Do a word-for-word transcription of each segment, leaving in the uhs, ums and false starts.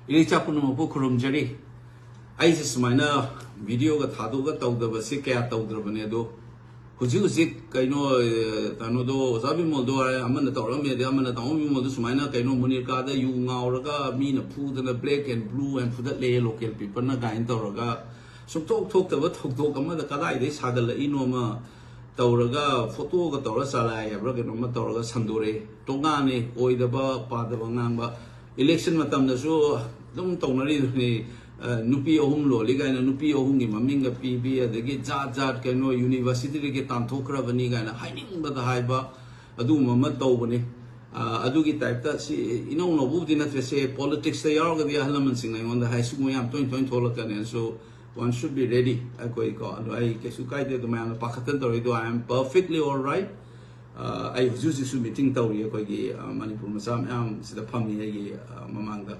ꯏꯔꯩꯆꯥ ꯄꯨꯝꯅꯃꯛꯄꯨ ꯈꯨꯔꯨꯝꯖꯔꯤ꯫ ꯑꯩꯁꯦ ꯁꯨꯃꯥꯏꯅ ꯚꯤꯗꯤꯑꯣꯒ ꯊꯥꯗꯣꯛꯑꯒ ꯇꯧꯗꯕꯁꯦ ꯀꯌꯥ ꯇꯧꯗ꯭ꯔꯕꯅꯦ, ꯑꯗꯣ ꯍꯧꯖꯤꯛ ꯍꯧꯖꯤꯛ ꯀꯩꯅꯣ, ꯑꯦ, ꯀꯩꯅꯣꯗꯣ, ꯑꯣꯖꯥ ꯕꯤꯃꯣꯜꯗꯣ ꯍꯥꯏꯔꯦ, ꯑꯃꯅ ꯇꯧꯔꯛꯑꯝꯃꯦ, ꯑꯗꯩ ꯑꯃꯅ ꯇꯥꯃꯣ ꯕꯤꯃꯣꯜꯗꯣ ꯁꯨꯃꯥꯏꯅ ꯀꯩꯅꯣ ꯃꯨꯅꯤꯔꯀꯥꯗ ꯌꯨ ꯉꯥꯎꯔꯒ ꯃꯤꯅ ꯐꯨꯗꯅ black and blue ꯍꯥꯏꯅ ꯐꯨꯗꯠꯂꯦ local paperꯅ ꯀꯥꯏꯅ ꯇꯧꯔꯒ ꯁꯨꯡꯊꯣꯛ ꯊꯣꯛꯇꯕ ꯊꯧꯗꯣꯛ ꯑꯃꯗ ꯀꯗꯥꯏꯗꯒꯤ ꯁꯥꯒꯠꯂꯛꯏꯅꯣ ꯑꯃ ꯇꯧꯔꯒ ꯐꯣꯇꯣꯒ ꯇꯧꯔ ꯆꯂꯥꯏ ꯍꯥꯏꯕ꯭ꯔꯥ ꯀꯩꯅꯣꯝꯃ ꯇꯧꯔꯒ ꯁꯟꯗꯣꯔꯛꯑꯦ꯫ ꯇꯣꯉꯥꯟꯅꯦ, ꯑꯣꯏꯗꯕ ꯄꯥꯗꯕ ꯉꯥꯡꯕ꯫ ꯏꯂꯦꯛꯁꯟ ꯃꯇꯝꯗꯁꯨ ꯑꯗꯨꯝ ꯇꯧꯅꯔꯤꯗꯨꯅꯤ, ꯑ, ꯅꯨꯄꯤ ꯑꯍꯨꯝ ꯂꯣꯜꯂꯤ ꯀꯥꯏꯅ ꯅꯨꯄꯤ ꯑꯍꯨꯝꯒꯤ ꯃꯃꯤꯡꯒ ꯄꯤꯕꯤ, ꯑꯗꯒꯤ ꯖꯥꯠ ꯖꯥꯠ ꯀꯩꯅꯣ ꯌꯨꯅꯤꯚꯔꯁꯤꯇꯤꯗꯒꯤ ꯇꯥꯟꯊꯣꯛꯈ꯭ꯔꯕꯅꯤ ꯀꯥꯏꯅ ꯍꯥꯏꯅꯤꯡꯕꯗ ꯍꯥꯏꯕ, ꯑꯗꯨꯒꯨꯝꯕ ꯑꯃ ꯇꯧꯕꯅꯤ꯫ ꯑ, ꯑꯗꯨꯒꯤ ꯇꯥꯏꯞꯇ ꯁꯤ ꯏꯅꯧ ꯅꯧꯕꯕꯨꯗꯤ ꯅꯠꯇ꯭ꯔꯦ, ꯁꯦ ꯄꯣꯂꯤꯇꯤꯛꯁꯇ ꯌꯥꯎꯔꯒꯗꯤ ꯑꯍꯜ ꯂꯃꯟꯁꯤꯡꯅ ꯑꯩꯉꯣꯟꯗ ꯍꯥꯏ, "ꯁꯤꯒꯨꯝꯕ ꯌꯥꯝ ꯇꯣꯏꯅ ꯇꯣꯏꯅ ꯊꯣꯛꯂꯛꯀꯅꯤ, so one should be ready" ꯑꯩꯈꯣꯏ ꯀꯣ꯫ ꯑꯗꯣ ꯑꯩ ꯀꯩꯁꯨ ꯀꯥꯏꯗꯦ, ꯑꯗꯨ ꯃꯌꯥꯝꯅ ꯄꯥꯈꯠꯇꯅ ꯇꯧꯔꯤꯗꯣ, I am perfectly all right꯫ ꯑ, ꯑꯩ ꯍꯧꯖꯤꯛ ꯍꯧꯖꯤꯛꯁꯨ ꯃꯤꯇꯤꯡ ꯇꯧꯔꯤ, ꯑꯩꯈꯣꯏꯒꯤ, ꯑ, ꯃꯅꯤꯄꯨꯔ ꯃꯆꯥ ꯃꯌꯥꯝ ꯁꯤꯗ ꯐꯝꯃꯤ ꯑꯩꯒꯤ, ꯑ, ꯃꯃꯥꯡꯗ꯫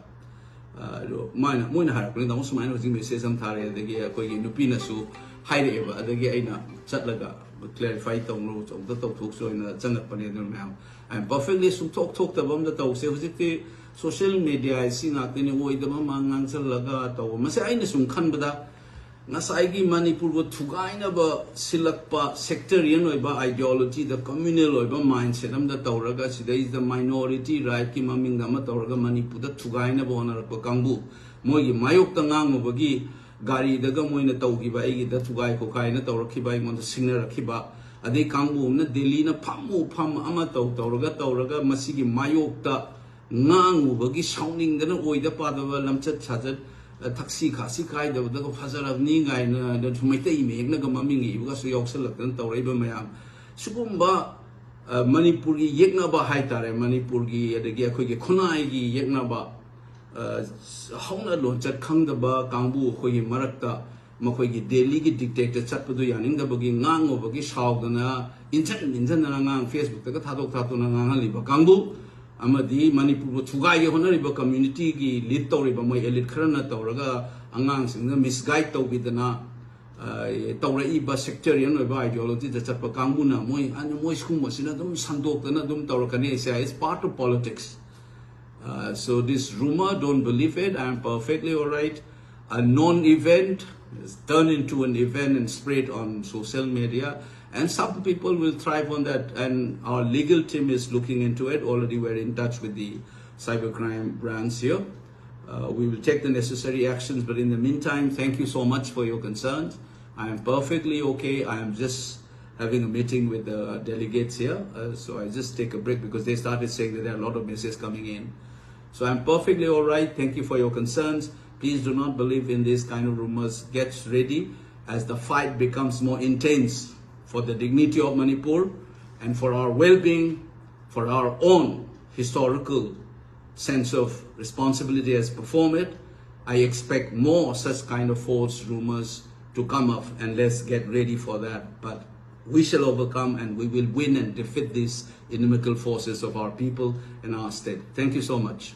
ꯑ, ꯑꯗꯣ ꯃꯥꯅ, ꯃꯣꯏꯅ ꯍꯥꯏꯔꯛꯄꯅꯤ, "ꯇꯥꯃꯣ ꯁꯨꯃꯥꯏꯅ ꯍꯧꯖꯤꯛ ꯃꯦꯁꯦꯖ ꯑꯃ ꯊꯥꯔꯛꯑꯦ", ꯑꯗꯒꯤ ꯑꯩꯈꯣꯏꯒꯤ ꯅꯨꯄꯤꯅꯁꯨ ꯍꯥꯏꯔꯛꯑꯦꯕ, ꯑꯗꯒꯤ ꯑꯩꯅ ꯆꯠꯂꯒ clarify ꯇꯧꯅꯔꯨ, ꯑꯝꯇ ꯇꯧꯊꯣꯛꯁꯨ ꯑꯣꯏꯅ ꯆꯪꯉꯛꯄꯅꯦ꯫ ꯑꯗꯨꯅ ꯃꯌꯥꯝ, I am perfectly ꯁꯨꯡꯊꯣꯛ ꯊꯣꯛꯇꯕ ꯑꯝꯗ ꯇꯧꯁꯦ꯫ ꯍꯧꯖꯤꯛꯇꯤ social media ꯁꯤ ꯉꯥꯛꯇꯅꯤ, ꯑꯣꯏꯗꯕ ꯑꯃ ꯉꯥꯡꯁꯜꯂꯒ ꯇꯧꯕ꯫ ꯃꯁꯤ ꯑꯩꯅ ꯁꯨꯝ ꯈꯟꯕꯗ ꯉꯁꯥꯏꯒꯤ ꯃꯅꯤꯄꯨꯔꯕꯨ ꯊꯨꯒꯥꯏꯅꯕ ꯁꯤꯜꯂꯛꯄ sectarian ꯑꯣꯏꯕ ideologyꯗ, communal ꯑꯣꯏꯕ mindset ꯑꯃꯗ ꯇꯧꯔꯒ ꯁꯤꯗꯩꯁꯤꯗ minority rightꯀꯤ ꯃꯃꯤꯡꯗ ꯑꯃ ꯇꯧꯔꯒ ꯃꯅꯤꯄꯨꯔꯗ ꯊꯨꯒꯥꯏꯅꯕ ꯍꯣꯠꯅꯔꯛꯄ ꯀꯥꯡꯕꯨ, ꯃꯣꯏꯒꯤ ꯃꯥꯌꯣꯛꯇ ꯉꯥꯡꯉꯨꯕꯒꯤ ꯒꯥꯔꯤꯗꯒ ꯃꯣꯏꯅ ꯇꯧꯈꯤꯕ, ꯑꯩꯒꯤꯗ ꯊꯨꯒꯥꯏ ꯈꯣꯠꯀꯥꯏꯅ ꯇꯧꯔꯛꯈꯤꯕ, ꯑꯩꯉꯣꯟꯗ ꯁꯤꯡꯅꯔꯛꯈꯤꯕ, ꯑꯗꯩ ꯀꯥꯡꯕꯨ ꯑꯃꯅ ꯗꯦꯜꯂꯤꯅ ꯐꯝꯃꯨ ꯐꯝ ꯑꯃ ꯇꯧ ꯇꯧꯔꯒ ꯇꯧꯔꯒ ꯃꯁꯤꯒꯤ ꯃꯥꯌꯣꯛꯇ ꯉꯥꯡꯉꯨꯕꯒꯤ ꯁꯥꯎꯅꯤꯡꯗꯅ ꯑꯣꯏꯗ ꯄꯥꯗꯕ ꯂꯝꯆꯠ ꯁꯥꯖꯠ, ꯑ, ꯊꯛꯁꯤ ꯈꯥꯁꯤ ꯈꯥꯏꯗꯕꯗꯒ ꯐꯖꯔꯕꯅꯤ ꯀꯥꯏꯅ ꯑꯗꯨ ꯃꯩꯇꯩ ꯃꯌꯦꯛꯅꯒ ꯃꯃꯤꯡ ꯏꯕꯒꯁꯨ ꯌꯥꯎꯁꯜꯂꯛꯇꯅ ꯇꯧꯔꯛꯏꯕ ꯃꯌꯥꯝ ꯁꯤꯒꯨꯝꯕ, ꯑ, ꯃꯅꯤꯄꯨꯔꯒꯤ ꯌꯦꯛꯅꯕ ꯍꯥꯏꯇꯥꯔꯦ, ꯃꯅꯤꯄꯨꯔꯒꯤ ꯑꯗꯒꯤ ꯑꯩꯈꯣꯏꯒꯤ ꯈꯨꯟꯅꯥꯏꯒꯤ ꯌꯦꯛꯅꯕ, ꯑ, ꯍꯧꯅ ꯂꯣꯟꯆꯠ ꯈꯪꯗꯕ ꯀꯥꯡꯕꯨ ꯑꯩꯈꯣꯏꯒꯤ ꯃꯔꯛꯇ ꯃꯈꯣꯏꯒꯤ ꯗꯦꯜꯂꯤꯒꯤ dictator ꯆꯠꯄꯗꯨ ꯌꯥꯅꯤꯡꯗꯕꯒꯤ ꯉꯥꯡꯉꯨꯕꯒꯤ ꯁꯥꯎꯗꯅ ꯏꯟꯖꯟ ꯏꯟꯖꯟꯗꯅ ꯉꯥꯡ Facebookꯇꯒ ꯊꯥꯗꯣꯛ ꯊꯥꯗꯣꯛꯅ ꯉꯥꯡꯍꯜꯂꯤꯕ ꯀꯥꯡꯕꯨ, ꯑꯃꯗꯤ ꯃꯅꯤꯄꯨꯔꯕꯨ ꯊꯨꯒꯥꯏꯒꯦ ꯍꯣꯠꯅꯔꯤꯕ communityꯒꯤ lead ꯇꯧꯔꯤꯕ ꯃꯣꯏ elite ꯈꯔꯅ ꯇꯧꯔꯒ ꯑꯉꯥꯡꯁꯤꯡꯗ misguide ꯇꯧꯕꯤꯗꯅ, ꯑ, ꯇꯧꯔꯛꯏꯕ sectarian ꯑꯣꯏꯕ ideologyꯗ ꯆꯠꯄ ꯀꯥꯡꯕꯨꯅ ꯃꯣꯏ, ꯃꯣꯏ ꯁꯤꯒꯨꯝꯕꯁꯤꯅ ꯑꯗꯨꯝ ꯁꯟꯗꯣꯛꯇꯅ ꯑꯗꯨꯝ ꯇꯧꯔꯛꯀꯅꯤ꯫ It's part of politics꯫ Uh, so this rumor, don't believe it. I'm perfectly all right. A non-event is turned into an event and spread on social media. And some people will thrive on that. And our legal team is looking into it. Already we're in touch with the cybercrime branch here. Uh, we will take the necessary actions. But in the meantime, thank you so much for your concerns. I am perfectly okay. I am just having a meeting with the delegates here. Uh, so I just take a break because they started saying that there are a lot of messages coming in. So I'm perfectly all right. Thank you for your concerns. Please do not believe in these kind of rumors. Get ready as the fight becomes more intense for the dignity of Manipur and for our well-being, for our own historical sense of responsibility as perform it. I expect more such kind of false rumors to come up, and let's get ready for that. But we shall overcome, and we will win and defeat these inimical forces of our people and our state. Thank you so much.